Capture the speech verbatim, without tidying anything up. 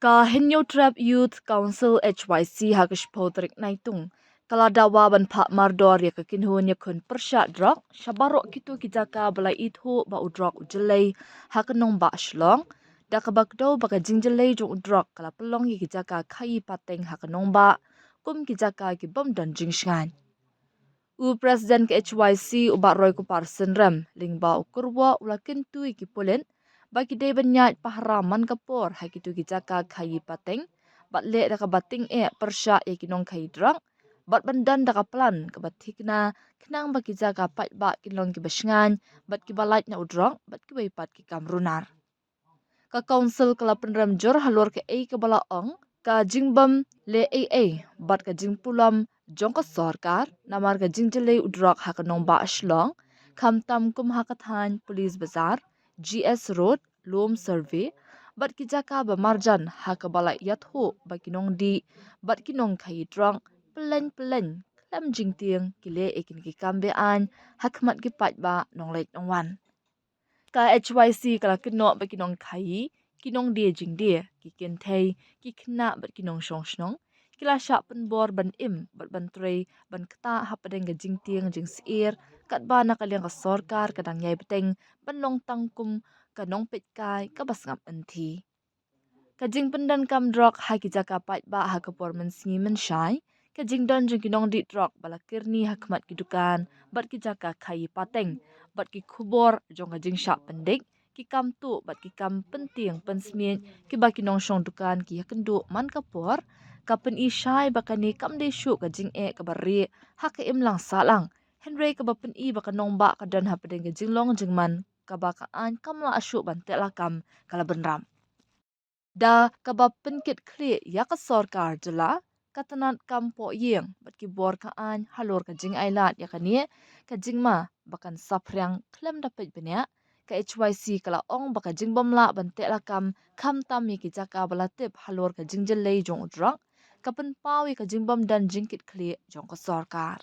Ka Hynñiewtrep Youth Council H Y C ha ka shiphew tarik Naitung ka la dawa ban phah mardor ïa ka kynhun ïakhun pyrshah drok sha baroh kito ki jaka ba la ithuh ba u drok u jyllei ha ka nongbah Shillong, da kaba kdew ba ka jingjyllei jong u drok ka la pynlong ïa ki jaka khaïi pateng ha ka nongbah kum ki jaka ki bym don jingshngaiñ. U President ka H Y C u Bah Roykupar Synrem lyngba u kyrwoh u la kyntu ïa ki pulit ba ki dei ban ïaid pahara man ka por ha kito ki jaka khaïi pateng bad leh da kaba tyngeh pyrshah ïa ki nongkhaïi drok bad ban don da ka plan kaba thikna khnang ba ki jaka paidbah kin long kiba shngaiñ bad kiba lait na u drok bad kiwei pat ki kam runar. Ka Council ka la pynrem jur halor kaei kaba la ong ka jingbym leh ei ei bad ka jingpulom jong ka sorkar namar ka jingjyllei u drok ha ka nongbah Shillong, khamtam kum ha ka thaiñ Police Bazar, G S Road, Lum Survey bad ki jaka ba marjan ha kaba la ïathuh ba ki nongdih bad ki nongkhaïi drok pyllein pyllein khlem jingtieng ki leh ïa kine ki kam be-aiñ ha khmat ki paidbah nongleit nongwan. Ka H Y C ka la kynnoh ba ki nongkhaïi, ki nongdie jingdie, ki kynthei, ki khynnah bad ki nongshong shnong ki la shah pynbor ban im bad ban trei ban ktah hapdeng ka jingtieng jingsyier katba na ka liang ka sorkar ka dang ïai bteng ban long tang kum ka nongpeitkai kaba sngap ynthi. Ka jingpyndonkam drok ha ki jaka paidbah ha ka por mynsngi mynshai, ka jingdon jong ki nongdih drok ba la kyrni ha khmat ki dukan bad ki jaka khaïi pateng bad ki khubor jong ka jingshah pyndik, ki kam tuh bad ki kam pyntieng pynsmiej kiba ki nongshong dukan ki ïakynduh man ka por, ka pyni shai ba kane kam dei shuh ka jingeh kaba rieh ha ka imlang sahlang, hynrei kaba pyni ba ka nongbah ka don hapdeng ka jinglong jingman kaba ka aiñ kam lah shuh ban teh lakam ka la bynrap. Da kaba pynkit khlieh ïa ka sorkar jylla, ka tnat kam pohïing bad ki bor ka aiñ halor ka jingailad ïa kane ka jingma ba kan saphriang khlem da peit bniah, ka H Y C ka la ong ba ka jingbym lah ban teh lakam khamtam ïa ki jaka ba la tip halor ka jingjyllei jong u drok ka pynpaw ïa ka jingbym don jingkit khlieh jong ka sorkar.